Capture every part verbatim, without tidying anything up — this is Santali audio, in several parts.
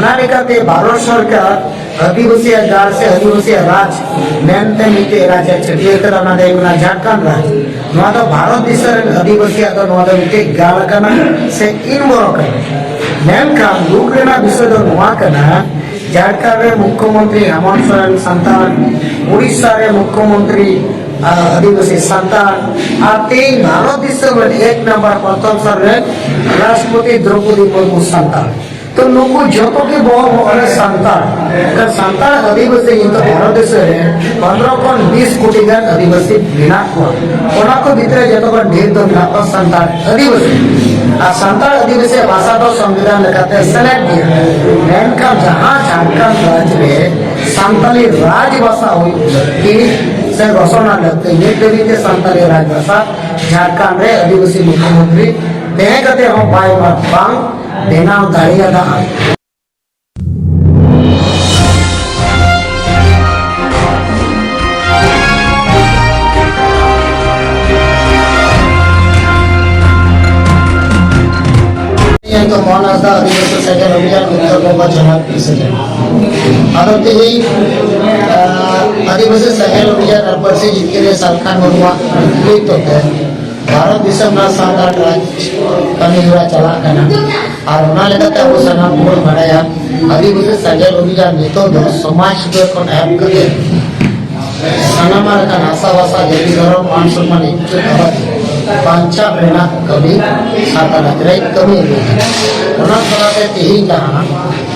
ᱚᱱᱟ ᱞᱮᱠᱟᱛᱮ ᱵᱷᱟᱨᱚᱛ ᱥᱚᱨᱠᱟᱨ ᱟᱹᱫᱤᱵᱟᱹᱥᱤᱭᱟᱜ ᱜᱟᱲ ᱥᱮ ᱟᱹᱫᱤᱵᱟᱹᱥᱤᱭᱟᱜ ᱨᱟᱡᱽ ᱢᱮᱱᱛᱮ ᱢᱤᱫᱴᱮᱡ ᱨᱟᱡᱽ ᱮ ᱪᱷᱟᱹᱴᱭᱟᱹᱨ ᱠᱟᱫᱟ, ᱚᱱᱟ ᱫᱚ ᱦᱩᱭᱩᱜ ᱠᱟᱱᱟ ᱡᱷᱟᱲᱠᱷᱚᱸᱰ ᱨᱟᱡᱽ᱾ ᱱᱚᱣᱟ ᱫᱚ ᱵᱷᱟᱨᱚᱛ ᱫᱤᱥᱚᱢ ᱨᱮᱱ ᱟᱹᱫᱤᱵᱟᱹᱥᱤᱭᱟᱜ ᱫᱚ ᱱᱚᱣᱟ ᱫᱚ ᱢᱤᱫᱴᱮᱡ ᱜᱟᱲ ᱠᱟᱱᱟ ᱥᱮ ᱤᱱᱵᱚᱨᱚ ᱠᱟᱱᱟ᱾ ᱢᱮᱱᱠᱷᱟᱱ ᱫᱩᱠ ᱨᱮᱱᱟᱜ ᱵᱤᱥᱚᱭ ᱫᱚ ᱱᱚᱣᱟ ᱠᱟᱱᱟ, ᱡᱷᱟᱲᱠᱷᱚᱸᱰ ᱨᱮ ᱢᱩᱠᱠᱷᱚᱢᱚᱱᱛᱨᱤ ᱦᱮᱢᱚᱱᱛ ᱥᱚᱨᱮᱱ ᱥᱟᱱᱛᱟᱲ, ᱩᱲᱤᱥᱥᱟ ᱨᱮ ᱢᱩᱠᱠᱷᱚᱢᱚᱱᱛᱨᱤ, ᱟ, ᱟᱹᱫᱤᱵᱟᱹᱥᱤ ᱥᱟᱱᱛᱟᱲ, ᱟᱨ ᱛᱮᱦᱮᱧ ᱵᱷᱟᱨᱚᱛ ᱫᱤᱥᱚᱢ ᱨᱮ ᱮᱠ ᱱᱟᱢᱵᱟᱨ ᱯᱨᱚᱛᱷᱚᱢ ᱥᱛᱷᱟᱱ ᱨᱮ ᱨᱟᱥᱴᱨᱚᱯᱚᱛᱤ ᱫᱨᱚᱯᱚᱫᱤ ᱢᱩᱨᱢᱩ ᱥᱟᱱᱛᱟᱲ᱾ ᱛᱚ ᱱᱩᱠᱩ ᱡᱚᱛᱚ ᱜᱮ ᱵᱚᱦᱚᱜ ᱵᱚᱦᱚᱜ ᱨᱮ ᱥᱟᱱᱛᱟᱲ᱾ ᱮᱱᱠᱷᱟᱱ ᱥᱟᱱᱛᱟᱲ ᱟᱹᱫᱤᱵᱟᱹᱥᱤ ᱱᱤᱛᱚᱜ ᱵᱷᱟᱨᱚᱛ ᱫᱤᱥᱚᱢ ᱨᱮ ᱯᱚᱱᱨᱚ ᱠᱷᱚᱱ ᱵᱤᱥ ᱠᱳᱴᱤ ᱜᱟᱱ ᱟᱹᱫᱤᱵᱟᱹᱥᱤ ᱢᱮᱱᱟᱜ ᱠᱚᱣᱟ᱾ ᱚᱱᱟ ᱠᱚ ᱵᱷᱤᱛᱨᱤ ᱨᱮ ᱡᱚᱛᱚ ᱠᱷᱚᱱ ᱰᱷᱮᱨ ᱫᱚ ᱢᱮᱱᱟᱜ ᱠᱚᱣᱟ ᱥᱟᱱᱛᱟᱲ ᱟᱹᱫᱤᱵᱟᱹᱥᱤ᱾ ᱟᱨ ᱥᱟᱱᱛᱟᱲ ᱟᱹᱫᱤᱵᱟᱹᱥᱤᱭᱟᱜ ᱵᱷᱟᱥᱟ ᱫᱚ ᱥᱚᱝᱵᱤᱫᱷᱟᱱ ᱞᱮᱠᱟᱛᱮ ᱥᱮᱞᱮᱫ ᱜᱮᱭᱟ᱾ ᱢᱮᱱᱠᱷᱟᱱ ᱡᱟᱦᱟᱸ ᱡᱷᱟᱲᱠᱷᱚᱸᱰ ᱨᱟᱡᱽ ᱨᱮ ᱥᱟᱱᱛᱟᱲᱤ ᱨᱟᱡᱽ ᱵᱷᱟᱥᱟ ᱦᱩᱭᱩᱜ ᱞᱟᱹᱠᱛᱤ ᱥᱮ ᱜᱷᱳᱥᱚᱱᱟ ᱞᱟᱹᱠᱛᱤ, ᱱᱤᱛ ᱫᱷᱟᱹᱵᱤᱡ ᱛᱮ ᱥᱟᱱᱛᱟᱲᱤ ᱨᱟᱡᱽ ᱵᱷᱟᱥᱟ ᱡᱷᱟᱲᱠᱷᱚᱸᱰ ᱨᱮ ᱟᱹᱫᱤᱵᱟᱹᱥᱤ ᱢᱩᱠᱷᱭᱚᱢᱚᱱᱛᱨᱤ ᱛᱟᱦᱮᱸ ᱠᱟᱛᱮ ᱦᱚᱸ ᱵᱟᱭ ᱵᱟᱝ ᱵᱮᱱᱟᱣ ᱫᱟᱲᱮᱭᱟᱫᱟ᱾ ᱤᱧ ᱫᱚ ᱢᱚᱦᱚᱱ ᱦᱟᱸᱥᱫᱟ, ᱟᱹᱫᱤᱵᱟᱹᱥᱤ ᱥᱮᱸᱜᱮᱞ ᱚᱵᱷᱤᱡᱟᱱ ᱩᱛᱛᱚᱨ ᱵᱚᱝᱜᱚ ᱡᱮᱞᱟ ᱯᱨᱮᱥᱤᱰᱮᱱᱴ᱾ ᱟᱫᱚ ᱛᱮᱦᱮᱧ, ᱟᱸ, ᱟᱹᱫᱤᱵᱟᱹᱥᱤ ᱥᱮᱸᱜᱮᱞ ᱚᱵᱷᱤᱡᱟᱱ ᱟᱨ ᱯᱟᱹᱨᱥᱤ ᱡᱤᱛᱠᱟᱹᱨᱤᱭᱟᱹ ᱥᱟᱞᱠᱷᱟᱱ ᱢᱩᱨᱢᱩᱣᱟᱜ ᱱᱮᱛᱨᱤᱛᱵ ᱛᱮ ᱵᱷᱟᱨᱚᱛ ᱫᱤᱥᱚᱢ ᱨᱮᱱᱟᱜ ᱥᱟᱱᱛᱟᱲ ᱨᱟᱡᱽ ᱠᱟᱹᱢᱤ ᱦᱚᱨᱟ ᱪᱟᱞᱟᱜ ᱠᱟᱱᱟ᱾ ᱟᱨ ᱚᱱᱟ ᱞᱮᱠᱟᱛᱮ ᱟᱵᱚ ᱥᱟᱱᱟᱢ ᱠᱚᱵᱚᱱ ᱵᱟᱲᱟᱭᱟ, ᱟᱹᱫᱤᱵᱟᱹᱥᱤ ᱥᱮᱸᱜᱮᱞ ᱚᱵᱷᱤᱡᱟᱱ ᱱᱤᱛᱚᱜ ᱫᱚ ᱥᱚᱢᱟᱡᱽ ᱥᱩᱫᱷᱟᱹᱨ ᱠᱷᱚᱱ ᱮᱦᱚᱵ ᱠᱟᱛᱮ ᱥᱟᱱᱟᱢᱟᱜ ᱞᱮᱠᱟᱱ ᱦᱟᱥᱟ ᱵᱷᱟᱥᱟ, ᱡᱟᱹᱛᱤ, ᱫᱷᱚᱨᱚᱢ, ᱢᱟᱱ ᱥᱚᱱᱢᱟᱱ, ᱤᱡᱽᱡᱚᱛ ᱟᱵᱟᱫ ᱵᱟᱧᱪᱟᱣ ᱨᱮᱱᱟᱜ ᱠᱟᱹᱢᱤ ᱥᱟᱱᱛᱟᱲ ᱨᱟᱡᱽ ᱨᱮ ᱠᱟᱹᱢᱤ ᱟᱹᱜᱩᱭᱮᱫᱟ᱾ ᱚᱱᱟ ᱛᱟᱞᱟᱛᱮ ᱛᱮᱦᱮᱧ ᱡᱟᱦᱟᱸ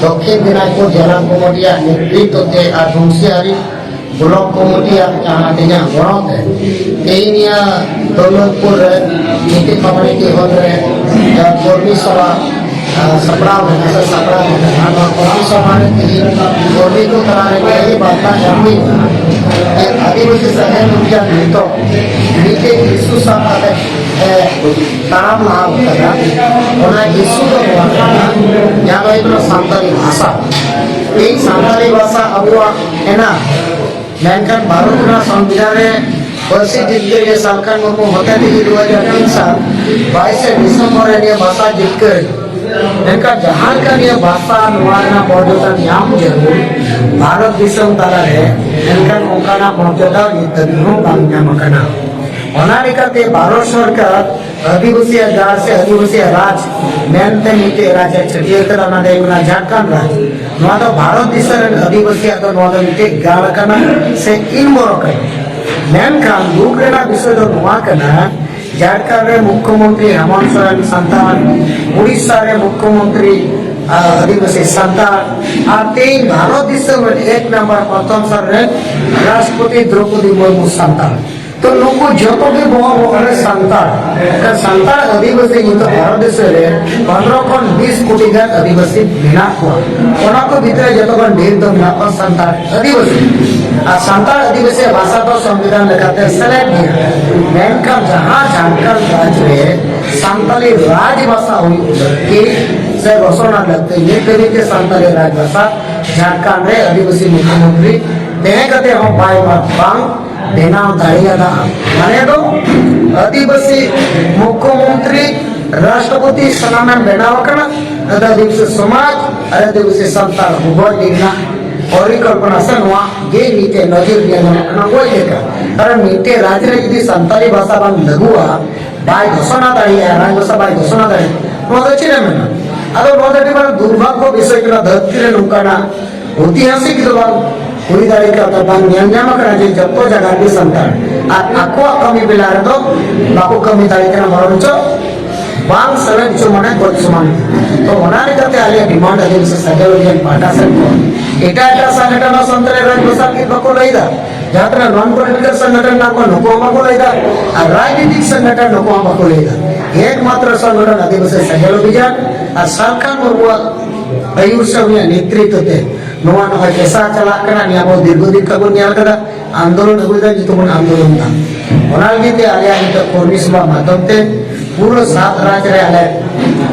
ᱫᱚᱠᱠᱷᱤᱱ ᱫᱤᱱᱟᱡᱽᱯᱩᱨ ᱡᱮᱞᱟ ᱠᱚᱢᱤᱴᱤᱭᱟᱜ ᱱᱮᱛᱨᱤᱛᱵ ᱛᱮ ᱟᱨ ᱵᱚᱝᱥᱤᱦᱟᱨᱤ ᱵᱞᱚᱠ ᱠᱚᱢᱤᱴᱤᱭᱟᱜ ᱡᱟᱦᱟᱸ ᱛᱮᱦᱮᱧᱟᱜ ᱜᱚᱲᱚ ᱛᱮ ᱛᱮᱦᱮᱧ ᱱᱤᱭᱟᱹ ᱫᱚᱞᱚᱛᱯᱩᱨ ᱨᱮ ᱢᱤᱫᱴᱤᱡ ᱠᱚᱢᱤᱴᱤ ᱦᱚᱞ ᱨᱮ ᱡᱟᱦᱟᱸ ᱠᱚᱨᱢᱤ ᱥᱚᱵᱷᱟ, ᱟᱨ ᱥᱟᱯᱲᱟᱣ ᱞᱮᱱᱟ ᱥᱮ ᱥᱟᱯᱲᱟᱣ ᱞᱮᱱᱟ᱾ ᱟᱨ ᱱᱚᱣᱟ ᱠᱚᱨᱢᱤ ᱥᱚᱵᱷᱟ ᱨᱮ ᱛᱮᱦᱮᱧ ᱠᱚᱨᱢᱤ ᱠᱚ ᱛᱟᱞᱟ ᱨᱮ ᱱᱤᱭᱟᱹ ᱜᱮ ᱵᱟᱨᱛᱟ ᱮᱢ ᱦᱩᱭ ᱮᱱᱟ ᱡᱮ ᱟᱹᱫᱤᱵᱟᱹᱥᱤ ᱥᱮᱸᱜᱮᱞ ᱚᱵᱷᱤᱡᱟᱱ ᱱᱤᱛᱚᱜ ᱢᱤᱫᱴᱮᱡ ᱤᱥᱩ ᱥᱟᱵ ᱠᱟᱛᱮ, ᱮ, ᱛᱟᱲᱟᱢ ᱞᱟᱦᱟ ᱟᱠᱟᱫᱟ᱾ ᱚᱱᱟ ᱤᱥᱩ ᱫᱚ ᱱᱚᱣᱟ ᱠᱟᱱᱟ, ᱡᱟᱦᱟᱸ ᱫᱚ ᱦᱩᱭᱩᱜ ᱠᱟᱱᱟ ᱥᱟᱱᱛᱟᱲᱤ ᱵᱷᱟᱥᱟ᱾ ᱛᱮᱦᱮᱧ ᱥᱟᱱᱛᱟᱲᱤ ᱵᱷᱟᱥᱟ ᱟᱵᱚᱣᱟᱜ ᱦᱮᱱᱟᱜ, ᱢᱮᱱᱠᱷᱟᱱ ᱵᱷᱟᱨᱚᱛ ᱨᱮᱱᱟᱜ ᱥᱚᱝᱵᱤᱫᱷᱟᱱ ᱨᱮ ᱯᱟᱹᱨᱥᱤ ᱡᱤᱛᱠᱟᱹᱨᱤᱭᱟᱹ ᱥᱟᱞᱠᱷᱟᱱ ᱢᱩᱨᱢᱩ ᱦᱚᱛᱮ ᱛᱮᱜᱮ ᱫᱩ ᱦᱟᱡᱟᱨ ᱛᱤᱱ ᱥᱟᱞ ᱵᱟᱭᱤᱥᱮ ᱰᱤᱥᱮᱢᱵᱚᱨ ᱨᱮ ᱱᱤᱭᱟᱹ ᱵᱷᱟᱥᱟ ᱡᱤᱛᱠᱟᱹᱨ ᱢᱮᱱᱠᱷᱟᱱ ᱡᱟᱦᱟᱸ ᱞᱮᱠᱟ ᱱᱤᱭᱟᱹ ᱵᱷᱟᱥᱟ ᱱᱚᱣᱟ ᱨᱮᱱᱟᱜ ᱢᱚᱨᱡᱟᱫᱟ ᱧᱟᱢ ᱡᱟᱹᱨᱩᱲ ᱵᱷᱟᱨᱚᱛ ᱫᱤᱥᱚᱢ ᱛᱟᱞᱟᱨᱮ, ᱢᱮᱱᱠᱷᱟᱱ ᱚᱱᱠᱟᱱᱟᱜ ᱢᱚᱨᱡᱟᱫᱟ ᱱᱤᱛ ᱫᱷᱟᱹᱵᱤᱡ ᱦᱚᱸ ᱵᱟᱝ ᱧᱟᱢ ᱟᱠᱟᱱᱟ᱾ ᱚᱱᱟ ᱞᱮᱠᱟᱛᱮ ᱵᱷᱟᱨᱚᱛ ᱥᱚᱨᱠᱟᱨ ᱟᱹᱫᱤᱵᱟᱹᱥᱤᱭᱟᱜ ᱜᱟᱲ ᱥᱮ ᱟᱹᱫᱤᱵᱟᱹᱥᱤᱭᱟᱜ ᱨᱟᱡᱽ ᱢᱮᱱᱛᱮ ᱢᱤᱫᱴᱮᱡ ᱨᱟᱡᱽ ᱮ ᱪᱷᱟᱹᱴᱭᱟᱹᱨ ᱠᱟᱫᱟ, ᱚᱱᱟ ᱫᱚ ᱦᱩᱭᱩᱜ ᱠᱟᱱᱟ ᱡᱷᱟᱲᱠᱷᱚᱸᱰ ᱨᱟᱡᱽ᱾ ᱱᱚᱣᱟ ᱫᱚ ᱵᱷᱟᱨᱚᱛ ᱫᱤᱥᱚᱢ ᱨᱮᱱ ᱟᱹᱫᱤᱵᱟᱹᱥᱤᱭᱟᱜ ᱫᱚ ᱱᱚᱣᱟ ᱫᱚ ᱢᱤᱫᱴᱮᱡ ᱜᱟᱲ ᱠᱟᱱᱟ ᱥᱮ ᱤᱱᱵᱚᱨᱚ ᱠᱟᱱᱟ᱾ ᱢᱮᱱᱠᱷᱟᱱ ᱫᱩᱠ ᱨᱮᱱᱟᱜ ᱵᱤᱥᱚᱭ ᱫᱚ ᱱᱚᱣᱟ ᱠᱟᱱᱟ, ᱡᱷᱟᱲᱠᱷᱚᱸᱰ ᱨᱮ ᱢᱩᱠᱠᱷᱚᱢᱚᱱᱛᱨᱤ ᱦᱮᱢᱚᱱᱛ ᱥᱚᱨᱮᱱ ᱥᱟᱱᱛᱟᱲ, ᱩᱲᱤᱥᱥᱟ ᱨᱮ ᱢᱩᱠᱠᱷᱚᱢᱚᱱᱛᱨᱤ, ᱟ, ᱟᱹᱫᱤᱵᱟᱹᱥᱤ ᱥᱟᱱᱛᱟᱲ, ᱟᱨ ᱛᱮᱦᱮᱧ ᱵᱷᱟᱨᱚᱛ ᱫᱤᱥᱚᱢ ᱨᱮ ᱮᱠ ᱱᱟᱢᱵᱟᱨ ᱯᱨᱚᱛᱷᱚᱢ ᱥᱛᱷᱟᱱ ᱨᱮ ᱨᱟᱥᱴᱨᱚᱯᱚᱛᱤ ᱫᱨᱚᱯᱚᱫᱤ ᱢᱩᱨᱢᱩ ᱥᱟᱱᱛᱟᱲ᱾ ᱛᱚ ᱱᱩᱠᱩ ᱡᱚᱛᱚ ᱜᱮ ᱵᱚᱦᱚᱜ ᱵᱚᱦᱚᱜ ᱨᱮ ᱥᱟᱱᱛᱟᱲ᱾ ᱮᱱᱠᱷᱟᱱ ᱥᱟᱱᱛᱟᱲ ᱟᱹᱫᱤᱵᱟᱹᱥᱤ ᱱᱤᱛᱚᱜ ᱵᱷᱟᱨᱚᱛ ᱫᱤᱥᱚᱢ ᱨᱮ ᱯᱚᱱᱨᱚ ᱠᱷᱚᱱ ᱵᱤᱥ ᱠᱳᱴᱤ ᱜᱟᱱ ᱟᱹᱫᱤᱵᱟᱹᱥᱤ ᱢᱮᱱᱟᱜ ᱠᱚᱣᱟ᱾ ᱚᱱᱟ ᱠᱚ ᱵᱷᱤᱛᱨᱤ ᱨᱮ ᱡᱚᱛᱚ ᱠᱷᱚᱱ ᱰᱷᱮᱨ ᱫᱚ ᱢᱮᱱᱟᱜ ᱠᱚᱣᱟ ᱥᱟᱱᱛᱟᱲ ᱟᱹᱫᱤᱵᱟᱹᱥᱤ᱾ ᱟᱨ ᱥᱟᱱᱛᱟᱲ ᱟᱹᱫᱤᱵᱟᱹᱥᱤᱭᱟᱜ ᱵᱷᱟᱥᱟ ᱫᱚ ᱥᱚᱝᱵᱤᱫᱷᱟᱱ ᱞᱮᱠᱟᱛᱮ ᱥᱮᱞᱮᱫ ᱜᱮᱭᱟ᱾ ᱢᱮᱱᱠᱷᱟᱱ ᱡᱟᱦᱟᱸ ᱡᱷᱟᱲᱠᱷᱚᱸᱰ ᱨᱟᱡᱽ ᱨᱮ ᱥᱟᱱᱛᱟᱲᱤ ᱨᱟᱡᱽ ᱵᱷᱟᱥᱟ ᱦᱩᱭᱩᱜ ᱞᱟᱹᱠᱛᱤ ᱥᱮ ᱜᱷᱳᱥᱚᱱᱟ ᱞᱟᱹᱠᱛᱤ, ᱱᱤᱛ ᱫᱷᱟᱹᱵᱤᱡ ᱛᱮ ᱥᱟᱱᱛᱟᱲᱤ ᱨᱟᱡᱽ ᱵᱷᱟᱥᱟ ᱡᱷᱟᱲᱠᱷᱚᱸᱰ ᱨᱮ ᱟᱹᱫᱤᱵᱟᱹᱥᱤ ᱢᱩᱠᱷᱭᱚᱢᱚᱱᱛᱨᱤ ᱛᱟᱦᱮᱸ ᱠᱟᱛᱮ ᱦᱚᱸ ᱵᱟᱭ ᱢᱟ-, ᱵᱟᱝ ᱵᱮᱱᱟᱣ ᱫᱟᱲᱮᱭᱟᱫᱟ᱾ ᱢᱟᱱᱮ ᱫᱚ ᱟᱹᱫᱤᱵᱟᱹᱥᱤ ᱢᱩᱠᱷᱭᱚᱢᱚᱱᱛᱨᱤ, ᱨᱟᱥᱴᱨᱚᱯᱚᱛᱤ ᱥᱟᱱᱟᱢᱮᱢ ᱵᱮᱱᱟᱣ ᱟᱠᱟᱱᱟ, ᱟᱫᱚ ᱟᱹᱫᱤᱵᱟᱹᱥᱤ ᱥᱚᱢᱟᱡᱽ ᱟᱨ ᱟᱹᱫᱤᱵᱟᱹᱥᱤ ᱥᱟᱱᱛᱟᱲ ᱩᱵᱷᱚᱭ ᱜᱮ ᱨᱮᱱᱟᱜ ᱯᱚᱨᱤᱠᱚᱞᱯᱚᱱᱟ ᱥᱮ ᱱᱚᱣᱟ ᱜᱮ ᱢᱤᱫᱴᱮᱱ ᱱᱚᱡᱚᱨ ᱧᱮᱞ ᱧᱟᱢᱚᱜ ᱠᱟᱱᱟ ᱜᱚᱡ ᱞᱮᱠᱟ᱾ ᱠᱟᱨᱚᱱ ᱢᱤᱫᱴᱮᱱ ᱨᱟᱡᱽ ᱨᱮ ᱡᱩᱫᱤ ᱥᱟᱱᱛᱟᱲᱤ ᱵᱷᱟᱥᱟ ᱵᱟᱝ ᱞᱟᱹᱜᱩᱜᱼᱟ, ᱵᱟᱭ ᱜᱷᱳᱥᱚᱱᱟ ᱫᱟᱲᱮᱭᱟᱜᱼᱟ, ᱨᱟᱡᱽ ᱵᱷᱟᱥᱟ ᱵᱟᱭ ᱜᱷᱳᱥᱚᱱᱟ ᱫᱟᱲᱮᱭᱟᱜᱼᱟ, ᱱᱚᱣᱟ ᱫᱚ ᱪᱮᱫ ᱮᱢ ᱢᱮᱱᱟ? ᱟᱫᱚ ᱱᱚᱣᱟ ᱫᱚ ᱟᱹᱰᱤ ᱢᱟᱨᱟᱝ ᱫᱩᱨᱵᱷᱟᱜᱽᱜᱚ ᱵᱤᱥᱚᱭ ᱠᱟᱱᱟ, ᱫᱷᱟᱹᱨᱛᱤ ᱨᱮ ᱱᱚᱝᱠᱟᱱᱟᱜ ᱳᱭᱛᱤᱦᱟᱥᱤᱠ ᱫᱚ ᱵᱟᱝ ᱦᱩᱭ ᱫᱟᱲᱮ ᱠᱟᱣᱫᱟ, ᱵᱟᱝ ᱧᱮᱞ ᱧᱟᱢ ᱟᱠᱟᱱᱟ ᱡᱮ ᱡᱚᱛᱚ ᱡᱟᱭᱜᱟ ᱨᱮᱜᱮ ᱥᱟᱱᱛᱟᱲ ᱟᱨ ᱟᱠᱚᱣᱟᱜ ᱠᱟᱹᱢᱤ ᱵᱮᱞᱟ ᱨᱮᱫᱚ ᱵᱟᱠᱚ ᱠᱟᱹᱢᱤ ᱫᱟᱲᱮ ᱠᱟᱱᱟ, ᱵᱚᱨᱚᱝ ᱪᱚ ᱵᱟᱝ ᱥᱮᱞᱮᱫ ᱦᱚᱪᱚ ᱢᱟᱱᱮ ᱜᱚᱡ ᱥᱚᱢᱟᱱ᱾ ᱛᱚ ᱚᱱᱟ ᱞᱮᱠᱟᱛᱮ ᱟᱞᱮᱭᱟᱜ ᱰᱤᱢᱟᱱᱰ ᱟᱹᱫᱤᱵᱟᱹᱥᱤ ᱥᱟᱸᱜᱮ ᱞᱟᱹᱜᱤᱫ ᱯᱟᱦᱴᱟ ᱥᱮᱫ ᱠᱷᱚᱱ ᱮᱴᱟᱜ ᱮᱴᱟᱜ ᱥᱚᱝᱜᱚᱴᱷᱚᱱ ᱦᱚᱸ ᱥᱟᱱᱛᱟᱲᱤ ᱨᱟᱡᱽ ᱵᱷᱟᱥᱟ ᱞᱟᱹᱜᱤᱫ ᱵᱟᱠᱚ ᱞᱟᱹᱭ ᱮᱫᱟ, ᱡᱟᱦᱟᱸ ᱛᱤᱱᱟᱹᱜ ᱱᱚᱱ ᱯᱚᱞᱤᱴᱤᱠᱟᱞ ᱥᱚᱝᱜᱚᱴᱷᱚᱱ ᱢᱮᱱᱟᱜ ᱠᱚᱣᱟ ᱱᱩᱠᱩ ᱦᱚᱸ ᱵᱟᱠᱚ ᱞᱟᱹᱭ ᱮᱫᱟ, ᱟᱨ ᱨᱟᱡᱽᱱᱤᱛᱤᱠ ᱥᱚᱝᱜᱚᱴᱷᱚᱱ ᱱᱩᱠᱩ ᱦᱚᱸ ᱵᱟᱠᱚ ᱞᱟᱹᱭ ᱮᱫᱟ᱾ ᱮᱠᱢᱟᱛᱨᱚ ᱥᱚᱝᱜᱚᱴᱷᱚᱱ ᱟᱹᱫᱤᱵᱟᱹᱥᱤ ᱥᱟᱸᱜᱮ ᱚᱵᱷᱤᱡᱟᱱ ᱟᱨ ᱥᱟᱞᱠᱷᱟᱱ ᱢᱩᱨᱢᱩᱣᱟᱜ ᱟᱹᱭᱩᱨ ᱥᱮ ᱩᱱᱤᱭᱟᱜ ᱱᱮᱛᱨᱤᱛᱵ ᱛᱮ ᱱᱚᱣᱟ ᱱᱚᱜᱼᱚᱭ ᱯᱮᱥᱟ ᱪᱟᱞᱟᱜ ᱠᱟᱱᱟ, ᱱᱤᱭᱟᱹ ᱟᱵᱚ ᱫᱤᱨᱜᱷᱚ ᱫᱤᱱ ᱠᱷᱚᱱ ᱵᱚᱱ ᱧᱮᱞ ᱠᱟᱫᱟ, ᱟᱱᱫᱳᱞᱚᱱ ᱟᱹᱜᱩᱭᱮᱫᱟ, ᱡᱚᱛᱚ ᱵᱚᱱ ᱟᱱᱫᱳᱞᱚᱱ ᱮᱫᱟ᱾ ᱚᱱᱟ ᱞᱟᱹᱜᱤᱫ ᱛᱮ ᱟᱞᱮᱭᱟᱜ ᱱᱤᱛᱚᱜ ᱠᱚᱨᱢᱤ ᱥᱚᱵᱷᱟ ᱢᱟᱫᱽᱫᱷᱚᱢ ᱛᱮ ᱯᱩᱨᱟᱹ ᱥᱟᱛ ᱨᱟᱡᱽ ᱨᱮ ᱟᱞᱮ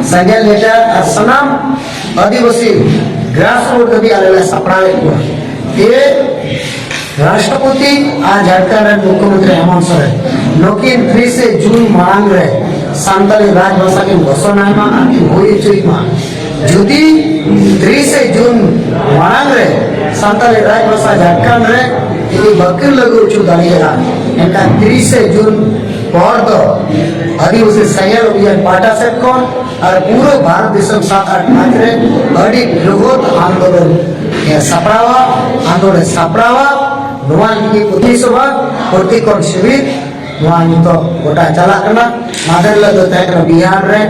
ᱥᱮᱸᱜᱮᱞ ᱞᱮᱴᱟᱨ ᱟᱨ ᱥᱟᱱᱟᱢ ᱟᱹᱫᱤᱵᱟᱹᱥᱤ ᱜᱨᱟᱥ ᱨᱩᱴ ᱫᱷᱟᱹᱵᱤᱡ ᱟᱞᱮ ᱞᱮ ᱥᱟᱯᱲᱟᱣᱮᱫ ᱠᱚᱣᱟ᱾ ᱡᱮ ᱨᱟᱥᱴᱨᱚᱯᱚᱛᱤ ᱟᱨ ᱡᱷᱟᱲᱠᱷᱚᱸᱰ ᱨᱮᱱ ᱢᱩᱠᱷᱭᱚᱢᱚᱱᱛᱨᱤ ᱦᱮᱢᱚᱱᱛ ᱥᱚᱨᱮᱱ ᱱᱩᱠᱤᱱ ᱛᱤᱨᱤᱥᱮ ᱡᱩᱱ ᱢᱟᱲᱟᱝ ᱨᱮ ᱥᱟᱱᱛᱟᱲᱤ ᱨᱟᱡᱽᱵᱷᱟᱥᱟ ᱠᱤᱱ ᱜᱷᱳᱥᱚᱱᱟᱭ ᱢᱟ ᱟᱨ ᱠᱤᱱ ᱦᱩᱭ ᱦᱚᱪᱚᱭ ᱢᱟ᱾ ᱡᱩᱫᱤ ᱛᱤᱨᱤᱥᱮ ᱡᱩᱱ ᱢᱟᱲᱟᱝ ᱨᱮ ᱥᱟᱱᱛᱟᱲᱤ ᱨᱟᱡᱽᱵᱷᱟᱥᱟ ᱡᱷᱟᱲᱠᱷᱚᱸᱰ ᱨᱮ ᱡᱩᱫᱤ ᱵᱟᱹᱠᱤᱱ ᱞᱟᱹᱜᱩ ᱦᱚᱪᱚ ᱫᱟᱲᱮᱭᱟᱜᱼᱟ, ᱮᱱᱠᱷᱟᱱ ᱛᱤᱨᱤᱥᱮ ᱡᱩᱱ ᱯᱚᱨ ᱫᱚ ᱟᱹᱫᱤᱵᱟᱹᱥᱤ ᱥᱮᱸᱜᱮᱞ ᱚᱵᱷᱤᱭᱟᱱ ᱯᱟᱦᱴᱟ ᱥᱮᱫ ᱠᱷᱚᱱ ᱟᱨ ᱯᱩᱨᱟᱹ ᱵᱷᱟᱨᱚᱛ ᱫᱤᱥᱚᱢ ᱥᱟᱛ ᱟᱴ ᱯᱟᱸᱪ ᱨᱮ ᱟᱹᱰᱤ ᱵᱨᱤᱦᱚᱛ ᱟᱱᱫᱳᱞᱚᱱ ᱮ ᱥᱟᱯᱲᱟᱣᱟ, ᱟᱱᱫᱳᱞᱚᱱ ᱮ ᱥᱟᱯᱲᱟᱣᱟ᱾ ᱱᱚᱣᱟ ᱞᱟᱹᱜᱤᱫ ᱯᱨᱚᱛᱤ ᱥᱚᱵᱷᱟ, ᱯᱨᱚᱛᱤ ᱠᱚᱬ ᱥᱤᱵᱤᱨ, ᱱᱚᱣᱟ ᱱᱤᱛᱚᱜ ᱜᱚᱴᱟ ᱪᱟᱞᱟᱜ ᱠᱟᱱᱟ᱾ ᱢᱟᱫᱷᱮᱨ ᱦᱤᱞᱳᱜ ᱫᱚ ᱛᱟᱦᱮᱸ ᱠᱟᱱᱟ ᱵᱤᱦᱟᱨ ᱨᱮ,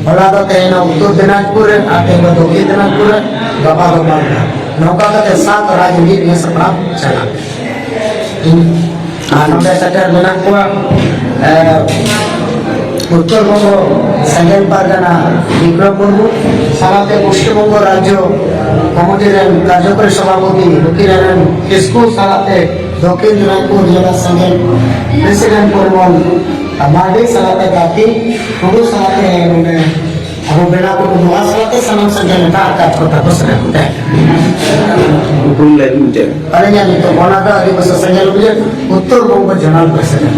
ᱦᱚᱞᱟ ᱫᱚ ᱛᱟᱦᱮᱸ ᱠᱟᱱᱟ ᱩᱛᱛᱚᱨ ᱫᱤᱱᱟᱡᱽᱯᱩᱨ ᱨᱮ, ᱟᱨ ᱛᱮᱦᱮᱧ ᱫᱚ ᱫᱚᱠᱠᱷᱤᱱ ᱫᱤᱱᱟᱡᱽᱯᱩᱨ ᱨᱮ, ᱜᱟᱯᱟ ᱫᱚ ᱢᱟᱞᱫᱟ᱾ ᱱᱚᱝᱠᱟ ᱠᱟᱛᱮ ᱥᱟᱛ ᱨᱟᱡᱽ ᱢᱤᱫ ᱨᱮ ᱥᱟᱯᱲᱟᱣ ᱪᱟᱞᱟᱜ ᱠᱟᱱᱟ᱾ ᱤᱧ ᱟᱨ ᱱᱚᱰᱮ ᱥᱮᱴᱮᱨ ᱢᱮᱱᱟᱜ ᱠᱚᱣᱟ, ᱮ, ᱩᱛᱛᱚᱨ ᱵᱚᱝᱜᱚ ᱥᱮᱸᱜᱮᱞ ᱯᱟᱨᱜᱟᱱᱟ ᱵᱤᱠᱨᱚᱢ ᱢᱩᱨᱢᱩ, ᱥᱟᱶᱛᱮ ᱯᱚᱥᱪᱤᱢ ᱵᱚᱝᱜᱚ ᱨᱟᱡᱽᱡᱚ ᱠᱚᱢᱤᱴᱤ ᱨᱮᱱ ᱠᱟᱨᱡᱚᱠᱚᱨᱤ ᱥᱚᱵᱷᱟᱯᱚᱛᱤ ᱞᱚᱠᱷᱤᱱᱟᱨᱟᱭᱚᱬ ᱠᱤᱥᱠᱩ, ᱥᱟᱶᱛᱮ ᱫᱚᱠᱠᱷᱤᱱ ᱫᱤᱱᱟᱡᱽᱯᱩᱨ ᱡᱮᱞᱟ ᱥᱮᱸᱜᱮᱞ ᱯᱨᱮᱥᱤᱰᱮᱱᱴ ᱯᱚᱨᱤᱢᱚᱞ ᱢᱟᱨᱰᱤ, ᱥᱟᱶᱛᱮ ᱜᱟᱛᱮ ᱴᱩᱰᱩ, ᱥᱟᱶᱛᱮ ᱱᱚᱰᱮ ᱟᱵᱚ ᱵᱮᱲᱟ ᱠᱚ ᱱᱚᱣᱟ ᱥᱟᱶᱛᱮ ᱥᱟᱱᱟᱢ ᱥᱮᱸᱜᱮᱞ ᱮᱴᱟᱜ ᱟᱠᱟᱫ ᱠᱚ ᱛᱟᱠᱚ ᱥᱮ ᱵᱟᱝ? ᱩᱯᱨᱩᱢ ᱞᱟᱹᱭ ᱢᱮ ᱪᱮᱫ? ᱟᱹᱞᱤᱧᱟᱜ ᱧᱩᱛᱩᱢ ᱚᱱᱟ ᱫᱚ ᱟᱹᱫᱤᱵᱟᱹᱥᱤ ᱥᱮᱸᱜᱮᱞ ᱚᱵᱷᱤᱡᱟᱱ ᱩᱛᱛᱚᱨ ᱵᱚᱝᱜᱚ ᱡᱚᱱᱟᱞ ᱯᱨᱮᱥᱤᱰᱮᱱᱴ᱾